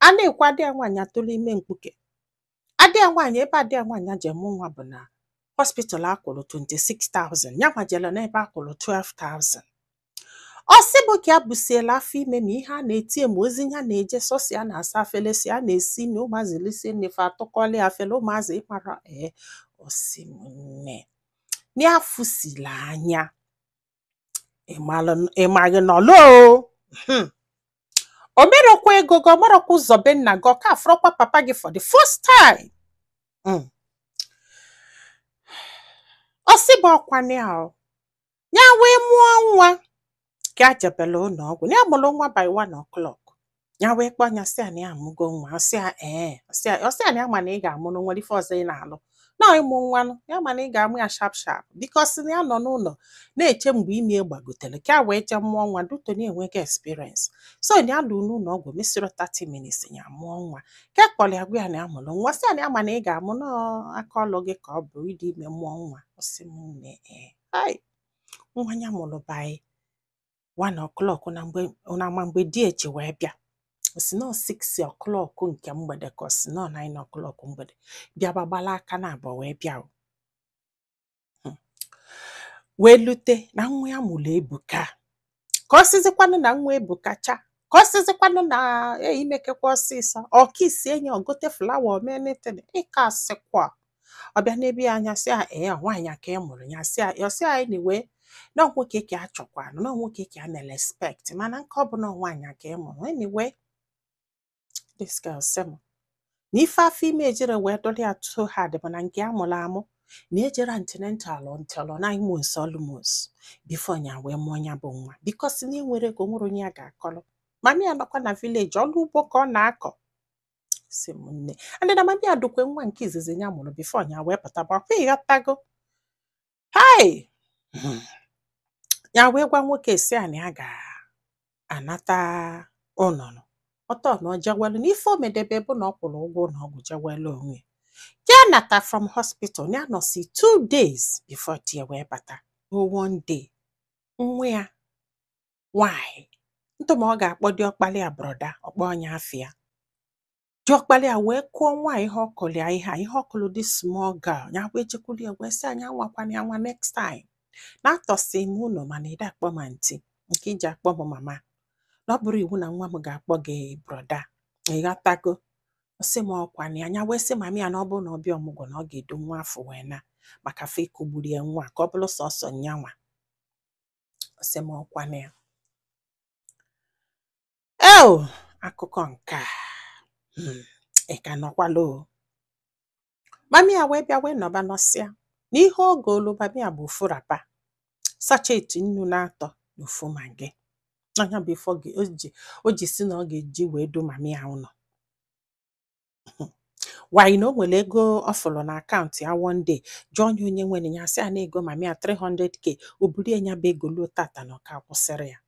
A na-ekwu, adị ya nwaanyị atụrụ ime mkpuke. Adị ya nwaanyị, ebe adị ya nwaanyị ji mụ nwa bụ na hospital akwụrụ 26,000, ya nwajere n'ebe akwụrụ 12,000. Ọ sị bụ ka ya busiela afọ ime, ma ihe a na-etie, ma ozi ya na-eje sọsị, a na-asa afele, si a na-esi na ụmụazị lisie nnefe, atụkọli afele ụmụazị ịmara. Ee, ọ sị m nne, ya fụsila anya ịmaghị nọlụ o. O merọkwa ego gị, ọ marọkwa ụzọ be nna gị, ọ ka afụrọkwa papa gị for the first time. Ọ sị bụ ọkwanị ya o, ya wee mụọ nwa ka a jebele ụlọ ọgwụ. Ya mụrụ nwa by 1 o'clock. Ya wee kpọọ ya, sị ya na ya amụgo nwa. Ọ sị ya ee, ọ sị ya na ya ma na ị ga-amụ na nwere ife ọzọ ị na-alụ na ịmụ nwa nụ, ya ma na ị ga-amụ ya sharp sharp, because na ya nọ n'ụlọ na-eche mgbe ime gbagotere ka a wee jee mụọ nwa duto na enweghị experience. So na ya lụ n'ụlọ ọgwụ, mesịrị 30 minutes ya mụọ nwa. Ka kpọrọ ya, gwa ya na ya mụrụ nwa, sị ya na ya ma na ị ga-amụ n'aka ọlụ gị ka ọ bụ ịdị ime mụọ nwa. Ọ sị m nne, ee, ai, nwa ya mụrụ by 1 o'clock na mgbe na ma mgbe di echi wee bịa, o si nọ 6 o'clock nke mgbede, ka ọ si nọ 9 o'clock mgbede bịaba, gbala aka na abụọ wee bịa o. Wee lute na nwa ya mụrụ ebuka, ka ọ sizikwanụ na nwa ebuka cha, ka ọ sizikwanụ na e imekekwa ọsịsọ ọka isi enyi ogote flower ome anything ịka asịkwa. Ọ bịa n'ebe ya anya, sị ya ee, ọ nwaanyị ka ị mụrụ ya, sị ya, ọ sị ya anyway, na ọ nwoke ka a chọkwanụ, na ọ nwoke ka a mere expect, mana nke ọ bụ na ọ nwaanyị ka ị mụrụ. Anyway, this girl sị m na ife afọ ime ejere wee dọrọ ya too hard bụ na nke a mụrụ amụ na ejere antenatal until 9 months almost before ya wee mụọ ya bụ nwa, because na enwere ego, nwere onye ya ga-akọrọ. Mami ya nọkwa na village, ọrụ ugbo ka ọ na-akọ. Si m nne, and na mami ya dukwe nwa nke izizi ya mụrụ before ya wee pụta bụ ọkwa ịghọtago. Hai. Ya wee gwa nwoke si ya na ya ga-anata ụlọ ọtọ na ọ jewelu na ife o medebe bụ na ọ kwụrụ ụgwọ ụlọ ọgwụ, jewelu onwe ya nata from hospital. Ya nọsi 2 days before di ya wee bata. O one day, nwa ya nwanyị ntụ ma ọ ga-akpọ diọkpali ya brother, ọkpọ ọnya afịa diọkpali ya wee kụọ nwa ihe ọ kụrụ ya, ihe a ihe ọ kụrụ this small girl. Ya wee jekwuru ya wee sị anyị anwakwana ya nwa next time na atọsị m ụlọ, mana ị akpọ m aunty nke iji akpọ m mama, na ọ bụrụ iwu na nwa m ga-akpọ gị brother, ịghọtago? Sị m ọkwa na ya wee sị mami ya na ọ bụrụ na ọ bịa ọmụgwọ, na ọ ga-edu nwa afọ wee na maka afọ ịkụgburu ya nwa ka ọ bụrụ sọsọ nyanwa. Sị m ọkwa na ya eo akụkọ nke a. Ị ka nọkwala o. Mami ya wee bịa wee nọba nọsịa na ihe oge olu mami ya bụ ofu wrapper, sachet nnu na-atọ na ofu Maggi. Anya bụ ife o ji si na ọ ga-eji wee du mami ya ụlọ wanyị, na o nwere ego ọ fụrụ na account ya. One day jụọ onye onye nwere ya, sị ya na ego mami ya 300K. O buru ya nya bụ ego luo tata na ọka kwụsịrị ya.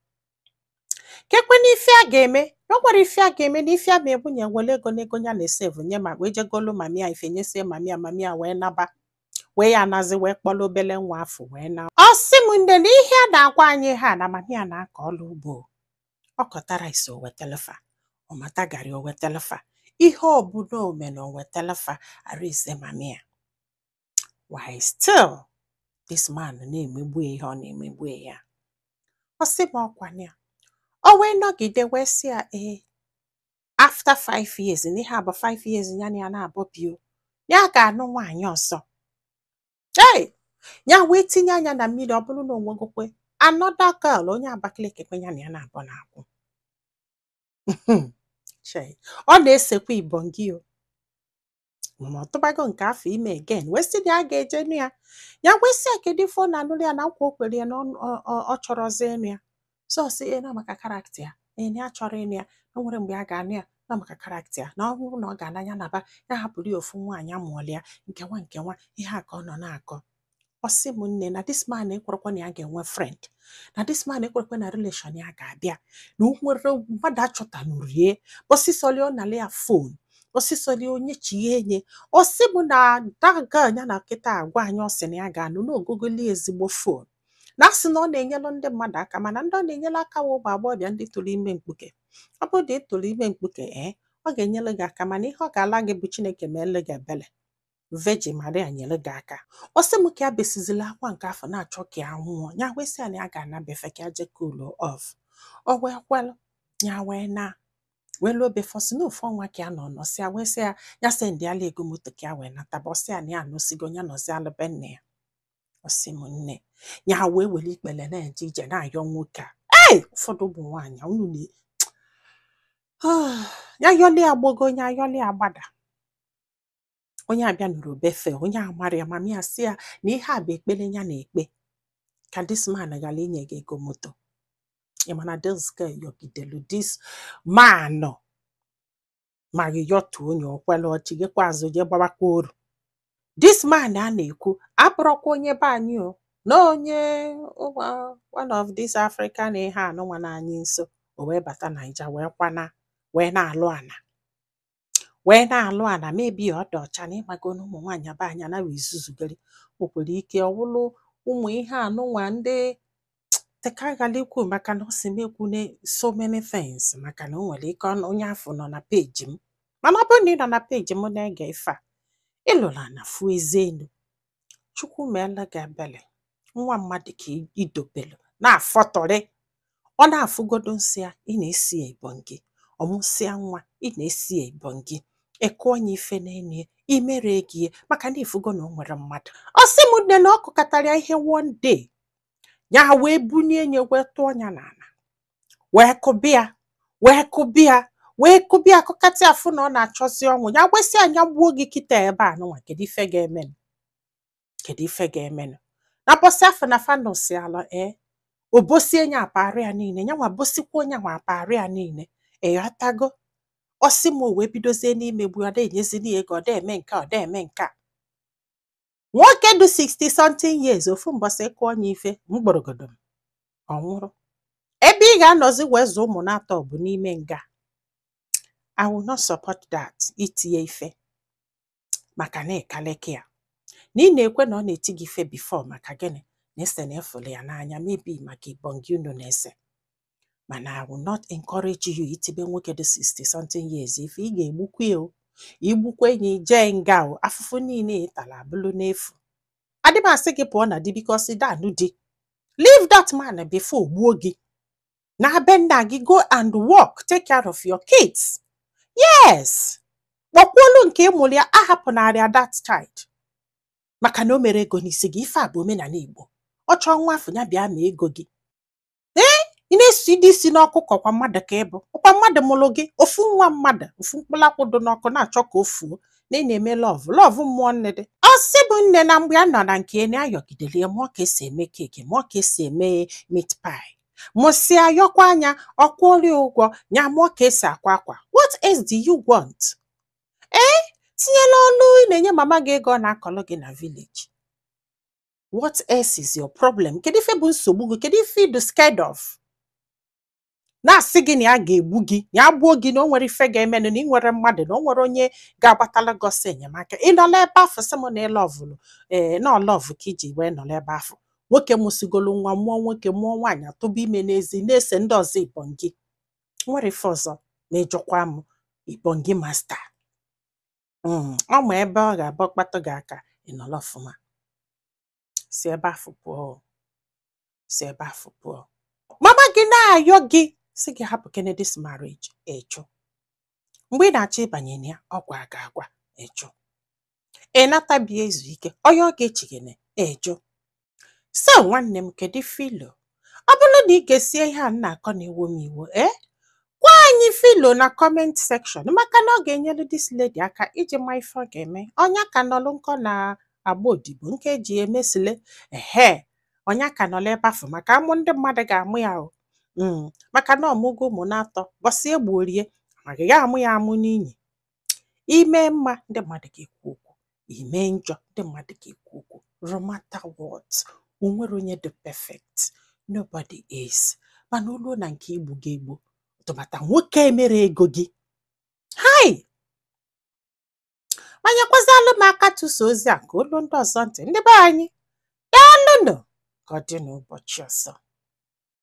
Kekwe na ife a ga-eme, na o nwere ife a ga-eme, na ife a ma ebu ya were ego na ego ya na-esevu nye ma wee jegolu mami ya ife, nyesie mami ya, mami ya wee naba, wee ya anazi, wee kpọrọ obele nwa afọ wee na. Ọ sị m nne, na ihe a na-agwa anyị ha na mami ya na-akọ ọlụ ugbo, ọ kọtara isi o wetelefa, ọ mata garị o wetelefa, ihe ọbụla o mere o wetelefa arụ ise mami ya. Why still this man na-emegbu ya ihe ọ na-emegbu ya? Ọ sị m ọkwa ya o wee nọgide wee sị ya ee, after 5 years, na ihe a bụ 5 years ya na ya na-abọbi o, ya ga-anụ nwaanyị ọzọ. Hey! Ya wee tinye anya na mmiri, ọ bụrụ na o nwegokwe another girl onye Abakaliki kwe ya na ya na-abọ na-akwụ. Chei, ọ na-esekwa ibongi o, mana ọ tụbago nke afọ ime again, wee sị na ya ga-eje nụ ya. Ya wee sị ya kedu ife ọ na-anụrụ ya, na nkwa o kwere ya na ọ chọrọzi ịnụ ya. So ọ sị ee, na maka character ya, ee, na ya chọrọ ịnụ ya, na o nwere mgbe ya ga-anụ ya, na maka character ya, na ọ bụrụ na ọ ga-ana ya naba, ya hapụrụ ya ofu nwaanyị amụọla ya nkewa nkewa. Ihe a ka ọ nọ na-akọ. Ọ sị m nne, na this man ekwerekwa na ya ga-enwe friend, na this man ekwerekwa na relation ya ga-abịa, na o nwere mmadụ achọtanụrụ ye osisoli, ọ nala ya phone osisoli, onye chi ya enye. Ọ sị m na that girl ya na kịta agwa anyị, ọ sị na ya ga-anụ na ogogoli ezigbo phone, na asị na ọ na-enyelụ ndị mmadụ aka, mana ndị ọ na-enyelu aka wụ ụmụ agbọghọbịa ndị tụrụ ime mkpuke. Ọ bụrụ na ị tụrụ ime mkpuke, ee, Ọ ga-enyere gị aka, mana ihe ọ ga-ala gị bụ Chineke meele gị ebele, Virgin Maria nyere gị aka. Ọ sị m ka ya besizila akwa nke afọ na-achọ ka ya nwụọ. Ya wee sị ya na ya ga-ana befe ka ya jee cool off. O wee kwelụ. Ya wee na wee luo befe. Ọsị na ofu ọnwa ka ya nọ nọsịa, wee sị ya ya sendịala ego moto ka ya wee nataba. Ọsị ya na ya anọsigo, ya nọzialụ be nne ya. Ọsị m nne, ya wee were ikpele na-eje ije na-ayọ nwoke a. Ei, ụfọdụ ụmụ nwaanyị unu na ya yọli agbogo, onye ayọli agbada, onye abịa nụrụ befe, onye amara ya. Mama ya sị ya na ihe a bụ ekpere ya na-ekpe ka this man ghara inye gị ego moto. Ị mana this girl yọgidelu this man ma gị yọtuo onye okwela ọchịgekwa azụ jee gbawakwa oru. This man a na-ekwu abụrọkwa onye be anyị o, na onye one of this African ihe anụnwa na anyị nso. O wee bata Naija wee kwana wee na-alụ ana, wee na-alụ ana. Maybe ọ dị ọcha na ịmago na ụmụ nwaanyị be anyị anaghị ezuzugori. O nwere ike ọ wụlụ ụmụ ihe anụnwa ndị teka ghara ikwu, maka na ọ sị m ekwune so many things, maka na o nwere ike onye afọ nọ na peji m. Mana ọ bụrụ na ị nọ na peji m na-ege ife a, ịlụrụ ana fuo eze elu, Chukwu meela gị ebele. Nwa mmadụ ka idobelu na-afọtọrị, ọ na-afụgodo nsị ya, ị na-esi ya ibọn gị. Ọmụsịa nwa, ị na-esi ya ibọn gị, ịkụọ ya ife n'elu ya, imere gị ya, maka na ifugo na o nwere mmadụ. Ọ sị m nne na ọ kụkọtara ya ihe one day, ya wee bunie nye, wee tụọ ya n'ala, wee kụbịa, wee kụbịa, wee kụbịa, kụkatị afụ na ọ na-achọzi ọnwụ. Ya gwesị anya gbuo gị kịta ebe a nụnwa, kedu ife ga-emenụ? Kedu ife ga-emenụ na bọsị afọ na fanọsi ala? Ee, o bosie nya aparị ya niile, ya nwa bosikwa onye nwa aparị ya niile. Ịghọtago? Ọsị m o wee bidozie n'imegbu ya, ọ da-enyezini ya ego, ọ da-eme nke a, ọ da-eme nke a. Nwoke dị 60 something years, ofu mbọsị kụọ ya ife mgbọrọgodo m, ọ nwụrụ. Ebe ị ga-anọzi wee zụọ ụmụ na-atọ bụ n'ime nga. I will not support that. Itinye ife maka na ịkalịka ya na ị na-ekwe na ọ na-eti gị ife before, maka gịnị? Na ese na ịfụrụ ya n'anya, maybe maka ịbọn gị unu na-ese. Mana I will not encourage you itibe nwoke dị 60 something years ife. Ị ga-egbukwa ya o, igbukwa enyi jee nga o, afụfụ niile ị tara abụlụ n'efu. Adị m asị gị pụọ na di, because danụ di, leave that man before gbuo gị na be nna gị. Go and work, take care of your kids. Yes, kpọkwuolu nke ị mụrụ ya, ahapụnarịa that child maka na o mere ego n'isi gị. Ife a bụ omenala Igbo. Ọ chọọ nwa afọ ya bịa ma ego gị. Ee, ị na-esi ịdị isi n'ọkụ kọkwa mmadụ ka ịbụ ọkwa mmadụ mụrụ gị ofu nwa mmadụ, ofu mkpụrụ akwụ dị n'ọkụ na-achọ ka o fuo na ị na-eme love love mmụọ. Nne dị, ọ sị bụ nne, na mgbe a nọ na nke ya ayọgidere ya, mụọ ka esi eme cake, mụọ ka esi eme meat pie, mụsịa yọkwa anya ọkwụọrọ ya ụgwọ ya, mụọ ka esi akwa akwa. What else do you want? Ee, tinyela ọlụ ị na-enye mama gị ego ọ na-akọlụ gị na village. What else is your problem? Kedu ife bụ nsogbu gị? Kedu ife ị dị scared of? Na-asị gị na ya ga-egbu gị, na ya gbuo gị, na o nwere ife ga-emenụ, na ị nwere mmadụ, na o nwere onye ga-agbatala gị ọsọ enyemaka. Ị nọla ebe afọ sị m na ị lovelụ, ee, na love ka iji wee nọrọ ebe afọ nwoke mụsigolu nwa, mụọ nwoke, mụọ nwaanyị, atụba ime n'ezi, na-ese ndị ọzọ ịbọn gị. Nwere ife ọzọ ma ịjụkwa m ịbọn gị master. Ọ ma ebe ọ ga-abụ kpatụ gị aka, ị nọrọ ọfụma, si ebe afọ pụọ o. Si ebe afọ pụọ. Mama gị na-ayọ gị si gị hapụ kene this marriage, ịjụ. Mgbe ị na-achọ ịbanye na ya, ọ gwa gị agwa, ịjụ. Ị nata bịa izu ike, onye ọ ga-echigene, ịjụ. So nwanne m, kedu filo ọ bụrụ na ị ga-esie ihe a m na-akọ na ewo m iwo? Ee, gwa anyị filo na comment section, maka na ọ ga-enyelu this lady aka iji ma ife ọ ga-eme. Ọnya ka nọlụ nkọ na agba odibo nke eji emesile ehe, ọnya ka nọlụ ebe afọ maka amụ ndị mmadụ ga-amụ ya o. Maka na ọmụgo ụmụ na-atọ bọsị egbuorie maka ya amụ ya amụ n'inyi. Ime mma, ndị mmadụ ga-ekwu okwu. Ime njọ, ndị mmadụ ga-ekwu okwu. No matter what, o nwere onye dị perfect? Nobody is. Mana oluo na nke igbu gị egbu tụbata nwoke emere ego gị hai. Manyekwazalụ m aka tụso ozi a ka olu ndị ọzọ ntị. Ndị be anyị, daalụnụ. Ka ọ dị n'ụbọchị ọzọ.